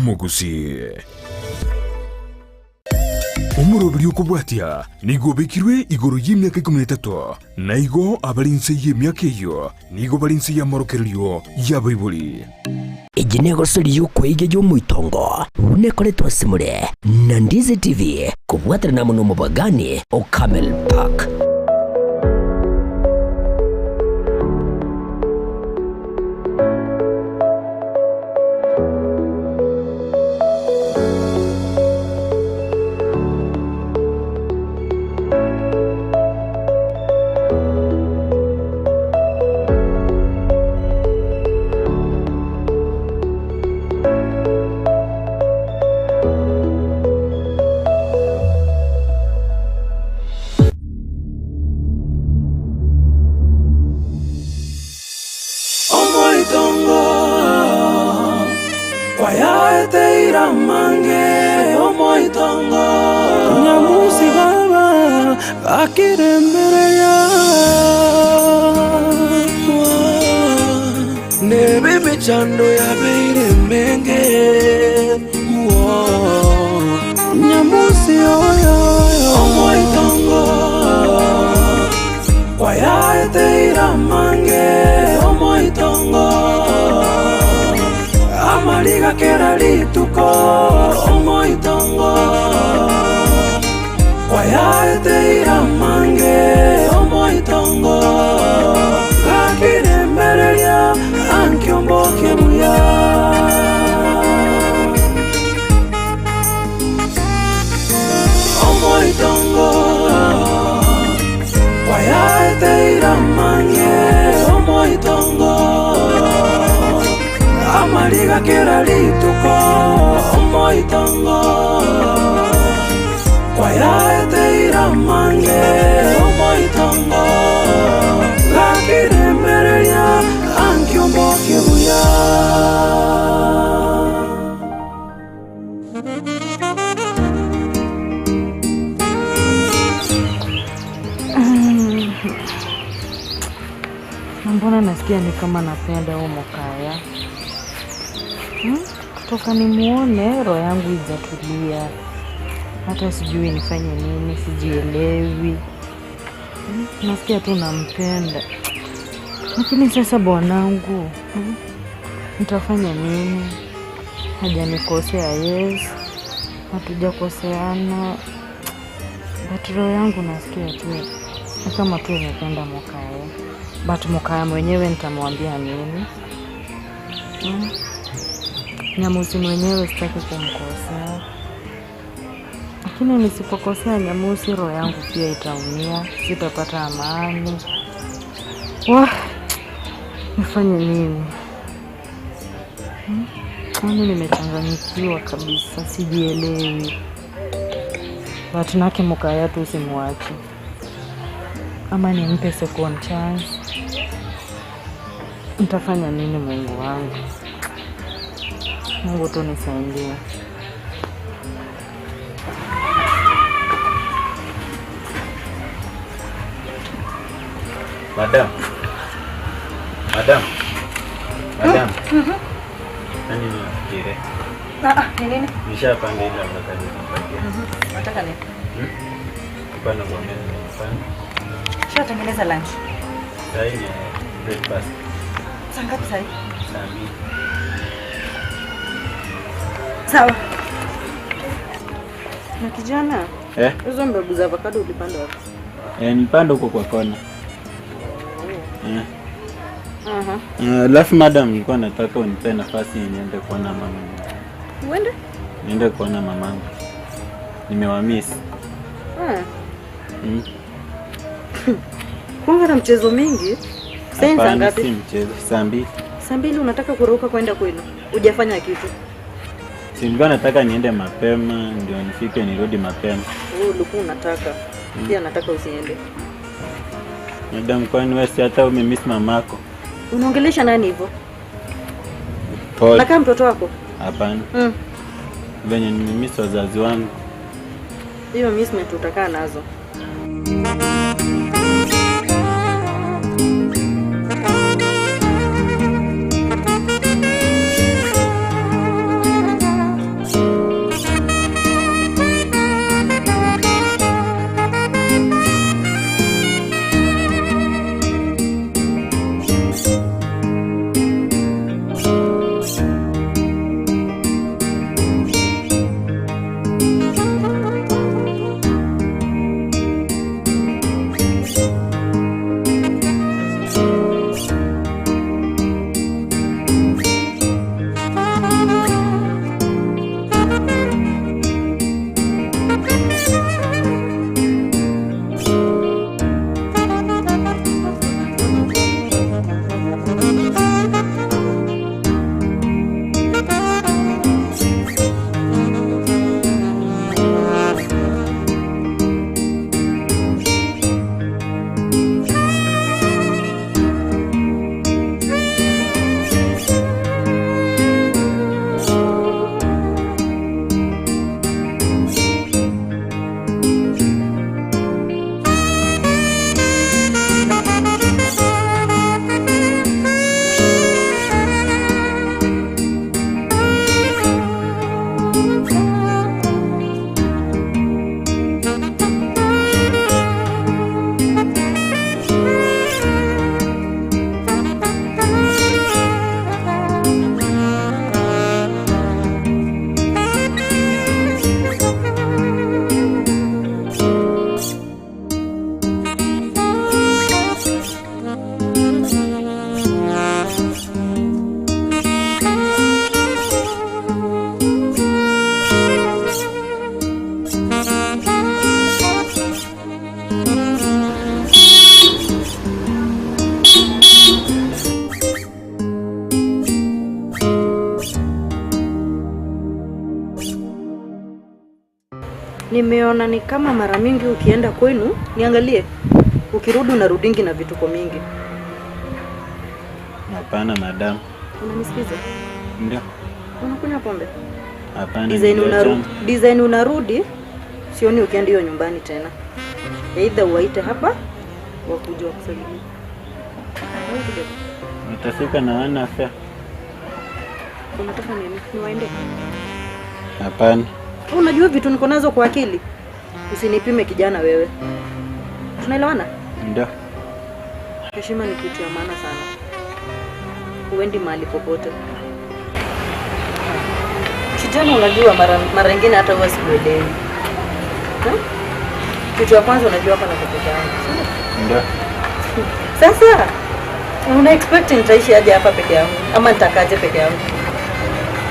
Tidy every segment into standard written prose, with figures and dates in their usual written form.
Omogusii. Omoroberi okobwatia nigo obekirwe igoro y'emiaka ikomi na etato, na igo abare inse y'emiaka eyio nigo bare inse y'amorokererio y'abaibori. Eye negosori y'okweiga y'omoitongo buna ekoretwe ase more na Ndizi TV kobwaterana amo nomobagani o Camel Park. Omoitongo kwayaeteire amange, omoitongo. Nyamusi baba gakirembereria, Nebe emechando yabeire emenge, Nyamusi oyo, omoitongo. Kwayaeteire amange omoitongo, amariga kera rituko omoitongo. Kwayaeteire amange omoitongo, gakirembereria ankio mbokie buya. Omoitongo kwayaeteire amange omoitongo amariga kera rituko omoitongo kwayaeteire amange omoitongo gakiremereria ankio mbokie buya. Na mbona nasikia ni kama napenda huyu Mokaya hmm? Kutoka nimuone roho yangu ijatulia, hata sijui nifanye nini, sijielewi hmm? Nasikia tu nampenda, lakini sasa bwanangu hmm? Nitafanya nini? Hajanikosea, yes, hatujakoseana, but roho yangu nasikia tu ni kama tu imependa Mokaya, but Mokaya mwenyewe nitamwambia nini? Hmm? Nyamusi mwenyewe sitaki kumkosea, lakini nisipokosea Nyamusi roho yangu pia itaumia, sitapata amani. Wah, nifanye nini? Yaani nimechanganyikiwa kabisa, sijielewi. But nake Mokaya tu simwachi, ama nimpe second chance. Nitafanya nini Mungu wangu? Mungu tu nisaidie. Madam. Madam. Madam. Nani nifikire? Ah, ni nini? Nishapanda ile avocado nipatie. Nataka nini? Nilikuwa nakwambia nimepanda. Shatengeneza lunch. Saa hii ni breakfast. Saa ngapi saa hii? Saa mbili. Sawa. Na kijana, Eh? hizo mbegu za avocado ulipanda wapi? Eh, nilipanda huko kwa kona. Eh. Aha. Eh, Alafu madam, nilikuwa nataka unipe nafasi niende kuona mama. Uende? Niende kuona mamangu. Nimewamiss. Ah. Kwanza na mchezo mingi. Sasa saa Hapana, ngapi? si mchezo. Saa mbili. Saa mbili unataka kuruka kwenda kwenu. Hujafanya kitu. Si nilikuwa nataka niende mapema ndio nifike nirudi mapema. Wewe ulikuwa unataka. Pia nataka usiende. Madam, kwani wewe si hata umemiss mamako? Unaongelesha nani hivyo? Pole. Nakaa mtoto wako? Hapana. Mm. Venye nimemiss wazazi wangu. Hiyo mismet utakaa nazo. Nimeona ni kama mara mingi ukienda kwenu, niangalie, ukirudi unarudingi na vituko mingi. Hapana madam. Unanisikiza? Ndio. Unakunywa pombe? Hapana. Design niliachana. design unarudi, sioni ukienda hiyo nyumbani tena. Either uwaite hapa wakuje wakusalimie. Wewe kidogo, Nitafika na wana afya. Unataka nini? Niwaende? Hapana. Unajua vitu niko nazo kwa akili. Usinipime kijana wewe. Tunaelewana? Ndio. Heshima ni kitu ya maana sana. Huendi mahali popote. Kijana, unajua mara nyingine hata huwa sikuelewi. Kitu ya kwanza unajua hapa nako peke yangu. si ndio? Ndio. Sasa una expect nitaishi aje hapa peke yangu ama nitakaje peke yangu?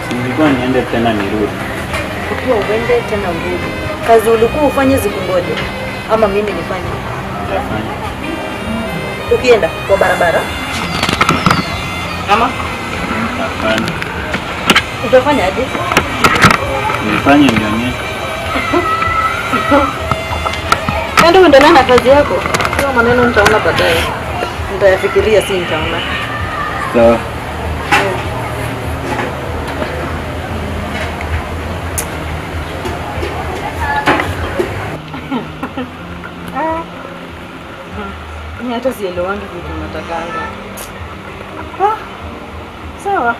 Si nilikuwa niende tena nirudi. Ukiwa uende tena urudi. Kazi ulikuwa ufanye zikungoje ama mimi nifanye? Nitafanya. Ukienda kwa barabara ama Hapana. utafanya aje? Nifanye ndio nini? Enda uendelee na kazi yako. Sio maneno nitaona baadaye. Nitayafikiria, si nitaona. Sawa. Mimi hata sielewangi vitu unatakanga. Sawa.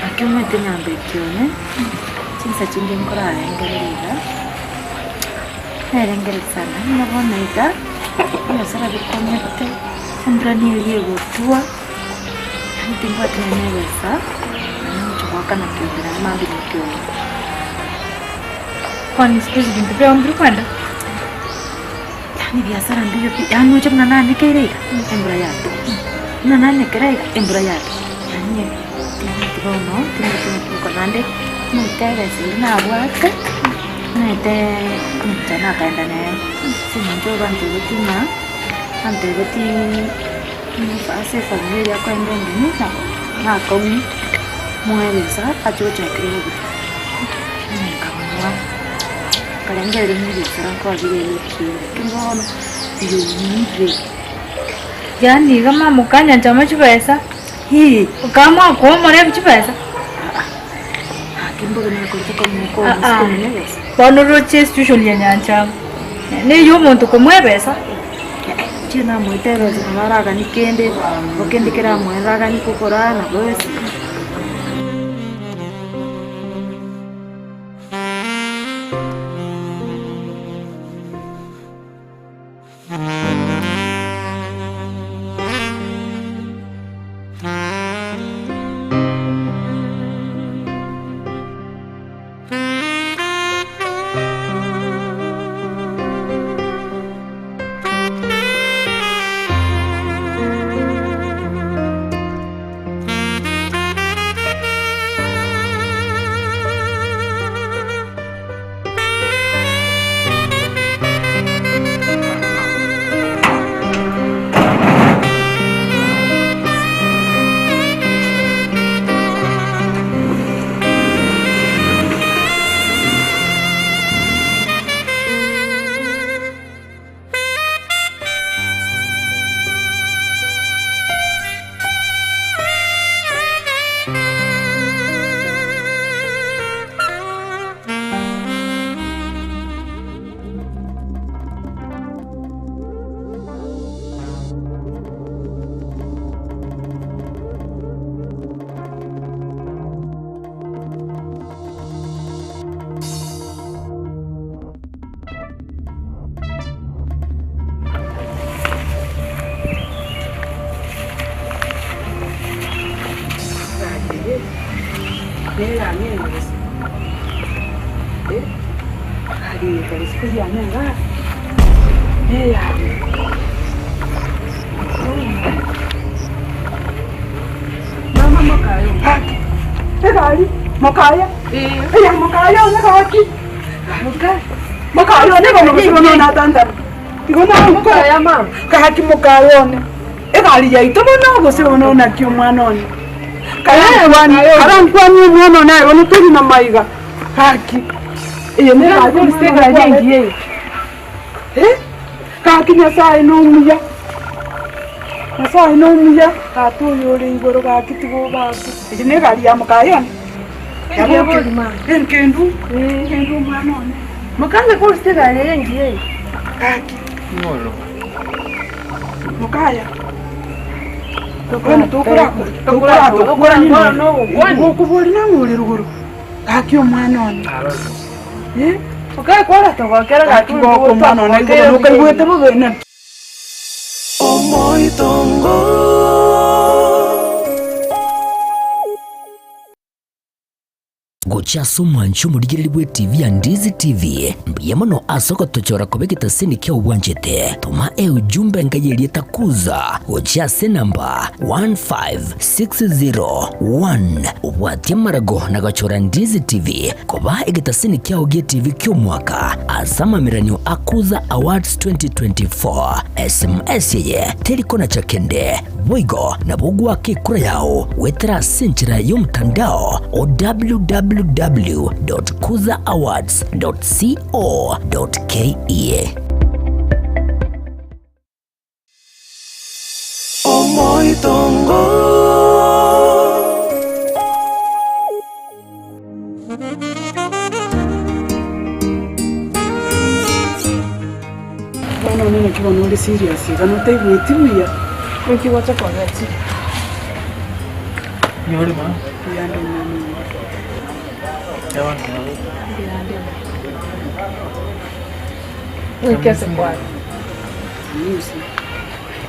Akĩmwete nyambe kĩone chinsa chinge nkorarengerera nerengere sana nabona iga biasara bikong'ete embura niyo yegotua yani tingwate nebesa nchogoaka na kĩombe na mambi na kĩombe. Kwani siku hizi bintu vya umri kwenda? Yani biasara mbiyo yani oche muna nanekeire iga embura yatu muna nanekera iga embura yatu yani tibono timatimuko nande naitebesa eri nabwate naite ncha nakaenda nayo sininche bantebetie ng'a bantebetie ase efamiri eria akoenda endini nakong'u mwebesa ache gochakera obogima nkamoa karengereria ng'a ebiasara nkwabire ekio lakini bono biumire. Yaani kama mukanya chama chibesa. Hii. Kama kuomora chibesa. Kimboga nakorete komuko musikomune besa. Bono roche institution ya nyanchama. Niyo omonto komwebesa. Chio namwete besa nabaragani kende okende keramweragani kokora na bose. Egari eye kare isiko riane igaa, neyane. Mama mokaye gaki, egari mokaya, eya mokaya one gaki, mokaya one bono gose bono natantara, igo mokaya mama, gaki mokaya one, egari yaito bono gose bono naki omwana one, karankwanie omwana one aye bono tori na maiga, gaki, eye negari omwana one aye. Gaki Nyasae nomuya, Nyasae nomuya, Tata oyo ore igoro gaki tiga obakwe. Eye negari ya mokaye one, Nyaboke, enkendu, enkendu omwana one. Gaki, mokaya, bono tokorakora, tokoratokwane gokobori nang'o ore rogoro, gaki omwana one. Gaki goka omwana one igoro nokaigwete bobe naki. Omoitongo. Gochia ase omwancho omorigereria bw'etivi ya Ndizi TV, mbuya mono ase ogotochora koba egetaseni kiao bwanchete. Toma eujumbe enka y'erieta Kuza gochia ase enamba 15601 obwatie amarago na gochora Ndizi TV koba egetaseni kiao gi'etivi ki'omwaka ase amameranio a Kuza Awards 2024. SMS eye teri konacha kende. Boigo nabo ogoaka ekura yao goetera ase enchera y'omotandao o www.kuzaawards.co.ke. Omoitongo. Bono one naki bono ore serious iga notaigweti buya? Naki gwacha kogechia? Nyore ma. Buya ande omwana one. Goika ase kware. Nyamusi,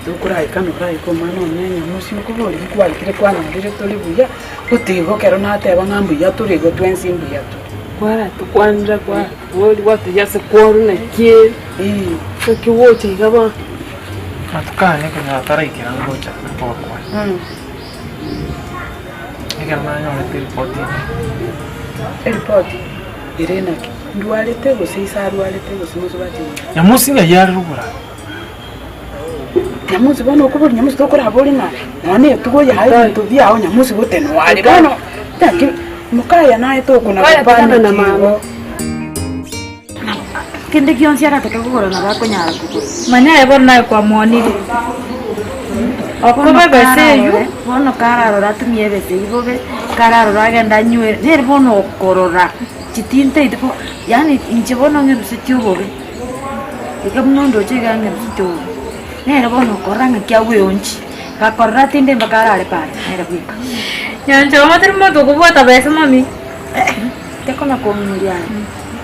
tokoraika noraika omwana one nyamusi okoboria kwaikire kwanyorire tore buya, gotiga ekero nateba ng'a mbuya tore igo twensi mbuya tore. Kwaratokwanera kwatobori gwatebia ase kworu naki Ee. naki gocha iga bono. Matukane konyora taraikera ngocha gokwana. Ekero nanyorete eripoti eye. Eripoti ere naki? Ndwarete gose ise arwarete gose mosubati oyo? Nyamusi ng'ai are rogoro aa? Nyamusi bono okoboria nyamusi tokorabori ng'a nonya na etugo yaye ebinto biao nyamusi gotenwa are bono naki mokaya naye tokona Mokaya tigana na gopanic mama. igo. Kende gionsi aratake kogora nabo akonyara kogora. Manya aye bono naye kwamoonirie. Okoba ebesa eywo. Bono kararore atumie ebesa eywo bobe, kararore agende anywere, nere bono okorora chitintaeti bo yaani inche bono ng'erusetie obobe, iga buna ondoche iga ng'erusetie obobe. Nere bono okorora ng'aki agweonchi, gakorora atinde mpaka arare pare, nere bweka. Nyanchama tari monto okobwata besa mami. Tekona kong'uria aye,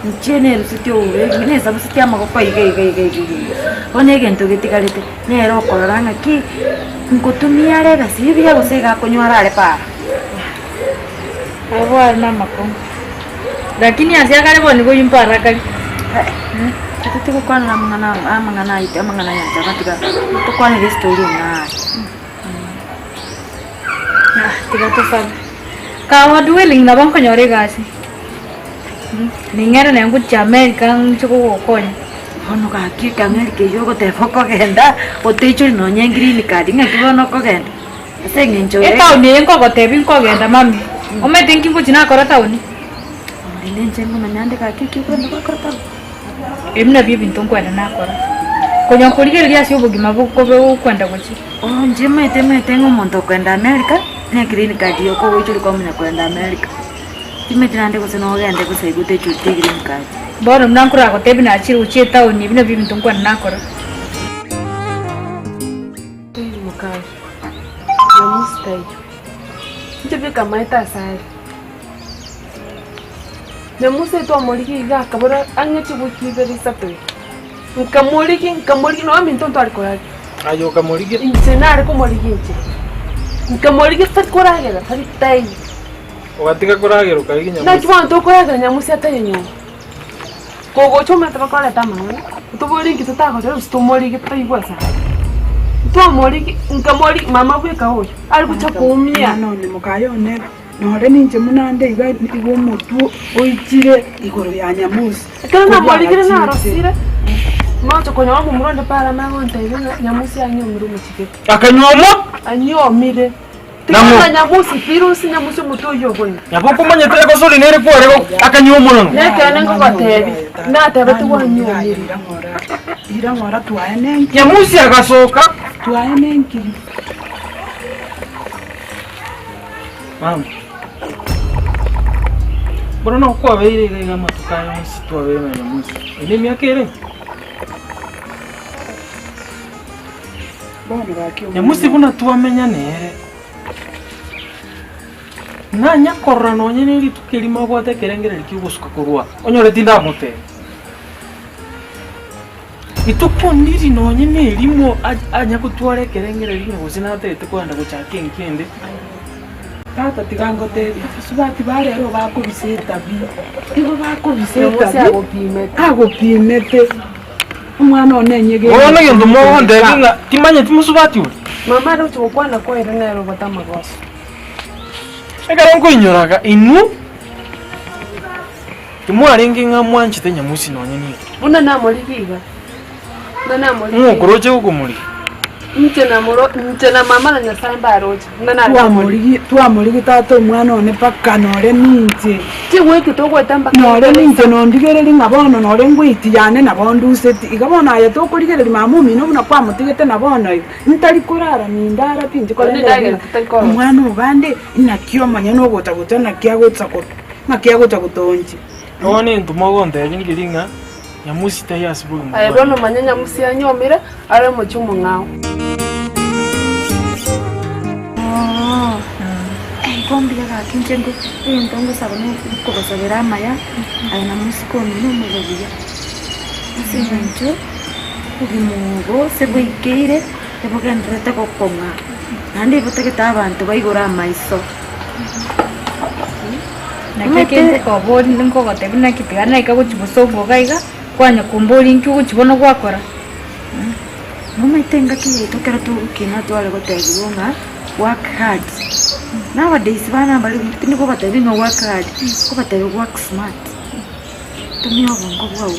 inche nerusetie obobe, nesabusetie amagoko iga iga iga iga iga. Bono egento getigarete, nere okorora ng'aki, nkotumia are egasi eye buya gose iga akonywa arare para. Abwo are namakong'u. Lakini ase akare bono nigo oyio mparakari. Intwe tigokwanera amang'ana amang'ana aito amang'ana ya nchara tiga tokwanere estori eng'ao. Tiga tosabe. God willing nabo nkonyora egasi. Ning'ere naye ngochia America nche kogokonya. Bono gaki America eywo ogoteba okogenda, otaichori nonye green card ng'aki bono okogenda? Ase eng'encho ere. Etaoni eye nkogotebia nkogenda mami, omanyete nki ngochia nakora taoni? Rende inche nkomanya nde gaki eki okogenda gwakora taoni. Ebi nabio ebinto nkwenda nakora. Konya korigereria ase obogima bokobe okwenda gochia. Oo inche maete maete ng'a omonto okoenda America, ne green card yoka ogoichorwa kwamanya koenda America. Timanyeti naende gose nogende gose igo otaichoreti egreen card. Bono buna nkoragotebi nachire gochia etaoni ebi nabio ebinto nkwenda nakora. Mokaye, Nyamusi taiyo. Inche beka amaete ase are. Nyamusi twamorigia iga akabora ang'e chiwiki ibere isato iga. Nkamorigia nkamorigia nonya minto ntware korara. Aye okamorigia? Inche nare komorigia inche. Nkamorigia tari koragera tari taiyo. Ogatiga koragera okarigia Nyamusi. Naki bono tokoragera Nyamusi atari nyomba? Kogocha omanyete bakoreta amang'ana, tobori inki totagocha gose tomorigie totaigwe ase are. Twamorigia, nkamorigia mama bweka oyo, are gocha koumia. Omwana one mokaye one, nore ninche buna nde iga igo omotwe oichire igoro ya Nyamusi. Ekero namorigire narosire, ngocha konyora omomura onde pare amanye gontebia ng'a Nyamusi anyiomire omochigete. Akanyuomwa? Anyiomire. Tiga Nyamusi tirusi Nyamusi omotwe oyio oboina. Nabo okomanyete egosori nere kware akanywa omorero. Nekeene ngogotebi, natebete gwanyuomire. Ira ng'ora twaye nenkiri. Nyamusi agasoka. Twaye nenkiri. Mama. Bono nokwabeire iga iga amatuko aya onsi twabeire na Nyamusi. Eye nemiaka ere? Nyamusi buna twamenya nere, nanya korora nonye ne rituko erimo abwate ekerengererio ki'ogosuka korwa onyore tindamotebia. Rituko ndiri nonye ne erimo anya gotwara ekerengererio ng'a gose natagete kogenda gochaka enka ende. Tata tiga ngotebie, abasubati ba rero bakobisa etabi, nigo bakobisa etabi, agopimete. Omwana one enyegene. Bono egento mogontebia ng'a timanyeti mosubati oria. Mama aroche gokwana kwaere nere obwate amagoso. Ekero nkoinyoraga inwe, timwarenge ng'a mwanchete nyamusi nonye nigo. Buna namorigia iga, buna namorigia Ng'o iga. okoroche gokomorigia? Inche namoro, inche na mama na Nyasae mbaroche, buna nare komorigia. Twamorigia, twamorigia tata omwana one mpaka nore ninche. Chigweki togoeta mpaka Nore ninche nondigererie ng'a bono nore ngoiti yane nabo nduseti. Iga bono aye tokorigereria mama omino buna kwamotigete na bono iga, ntari korara nindara pi inche korende Endagera ng'a totari korosia. omwana obande naki omonyene ogocha gocha naki agocha go naki agocha gotoonchia. Bono egento mogontebia nkeri ng'a Nyamusi taiyo ase bogima Aye bwane. bono manya Nyamusi anyomire are omochie omong'ao. Igo mbuya gaki inche nko egento ngosaba na okobasabera amaya, aye na mosike omino omobe buya, ase eng'encho obogima obo ase bwaikeire, ebogendererete gokong'a, naende ebotagete abanto baigore amaiso. Naki eke nkokoboria nkogotebia naki tiga naika gochia bosongo iga iga, kwanya komboria inki ogochia bono gwakora. Nomanyete engaki yaito ekero togokina tware gotebiwa ng'a work hard, nowadays bana mbare tindi kobatebia ng'a work hard, nkobatebia work smart, tumia obongo bwao.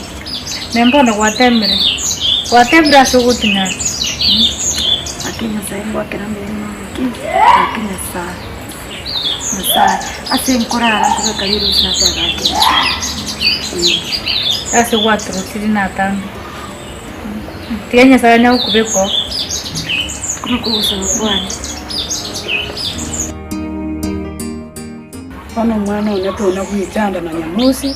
Naye bono gwatemire, gwatemire ase ogotinyara. Gaki Nyasaye ngwakera mbuya mono naki, gaki Nyasaye, Nyasaye, ase nkorara nkobeka rirosi nateba gaki Nyasaye, eh. Ase gwatorosirie natambe. Tiga Nyasae anya gokobeka oo. Okwo nokwo ogosaba kwane. Bono omwana one tona gwechanda na Nyamusi,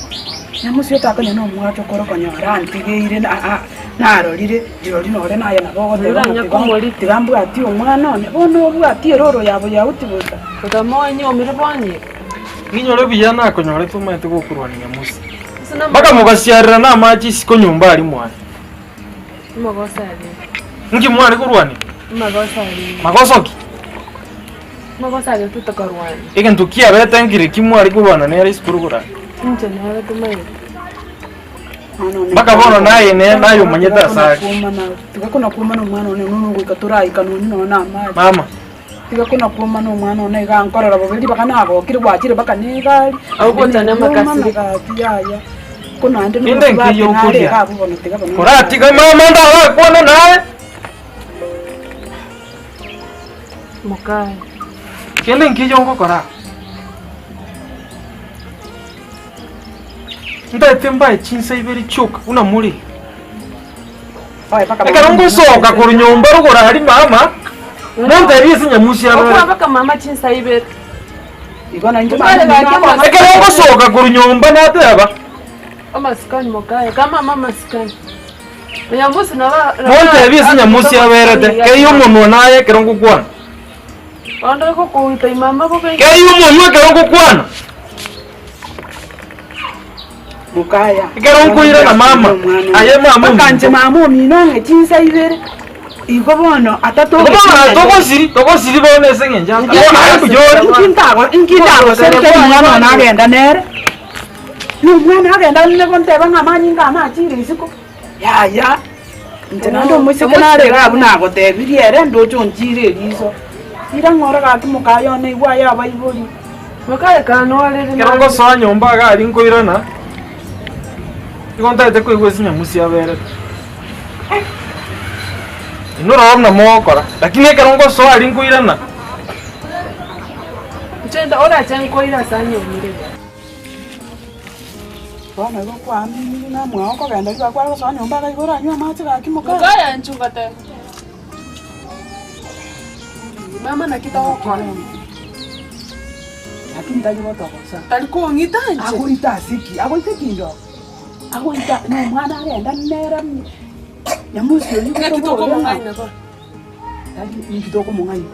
Nyamusi otakonya na omwacho okoro konyora antigeire na a narorire rirorio nore naye nabo ogoteba ng'a tiga tiga mbwatie omwana one, bono obwatie eroro yabo yauti bosa. Otamoanyomire bwanyire. Ninyore buya nakonyorete omanyete gokorwania Nyamusi. Mpaka mogasiarera namache isiko nyomba aria mwane. Inki mware korwania? Magoso ki? Egento kiabete nkire ki mware korwana nere isiko rogoro Mpaka bono naye naye omanyete ase are. Mama. Tiga kona-kwomana omwana one iga nkorora bobe ribaga nagokire gwachire mpaka na egari, Agocha naende namakasiri. neriomana gaki yaya, ko naende Kende nomosubati nkiya nare okoria. iga abwo bono tiga bono Koratiga mama ndagakwane naye. Mokaye. Kende nkiya ogokora. Ntaete mbae chinsa ibere chioka buna more. Ekero ngosoka korwa nyomba rogoro aria mama, montebie ase nyamusi abere. Okwa mpaka mama chinsa ibere. Igo nainche Mare mama gaki omino Ekero ngosoka korwa nyomba nateba, Amasikani mokaye, kama mama amasikani. Nyamusi naba montebie ase nyamusi aberete, kei omonwa naye ekero ngokwana. Bondo gokoita imama bobe. Kei omonwa ekero ngokwana. Mokaya. Ekero nkoirana mama, aye mama Mpaka inche ominto. mama omino ang'e chinsa ibere. Igo bono Igo bono togosiri, togosiri bono ase eng'encho ata. Bono aye mbuya ore. Inki ntagoseri kera omwana one agenda nere? Na omwana agenda nigo nteba ng'a amanyinga ane achire isiko, yaya, inche naende omoiseke nare iga abwo nagotebirie ere ndoche onchire eriso. Ira ng'ora gaki mokaye one igwa aye abaibori. Ekero ngosoa nyomba iga aria nkoirana, nigo ntagete koigwa ase nyamusi aberete. Inwe rora buna mogokora, lakini ekero ngosoa aria nkoirana. Bono igo kwaaminirie ng'a mwao okogenda ribaga kware gosoa nyomba iga igo oranywe amache gaki moka. Mama naki togokora? Lakini tari gotogosa. Tari kong'ita inche. Agoita ase ki? Agoita ekindo? Agoita na omwana agenda nere nyamusi oyio Naki tokomong'aina bono? Tari inki tokomong'aina?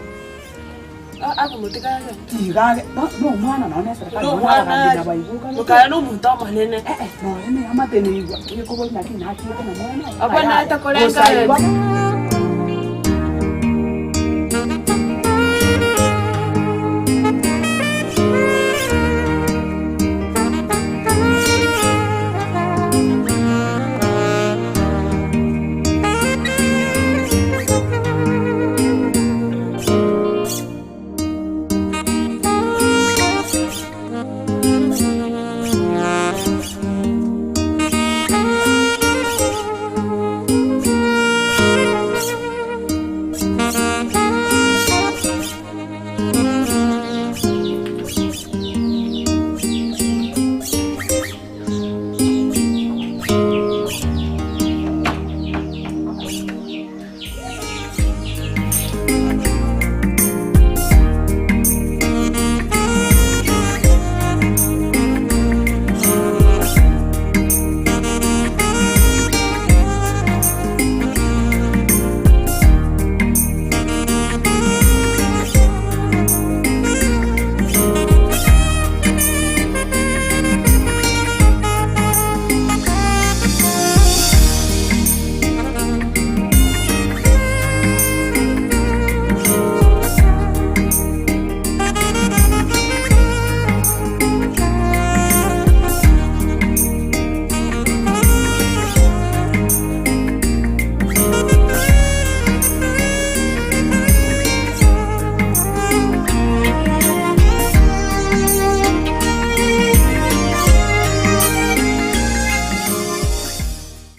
Akomotiga agende. Tiga age no omwana nonya ne eserekari No bono omwana abagambi aye. nabaigokana. Mokaya na omonto omonene. Eh eh nonya ne eamate neigwa egekobori naki nachiete na mwana Abwo naete korenga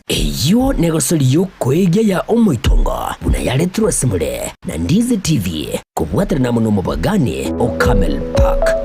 Eyio negosori y'okoegia ya omoitongo buna yaretirwe ase more na Ndizi TV kobwaterana amo nomobagani o Camel Park.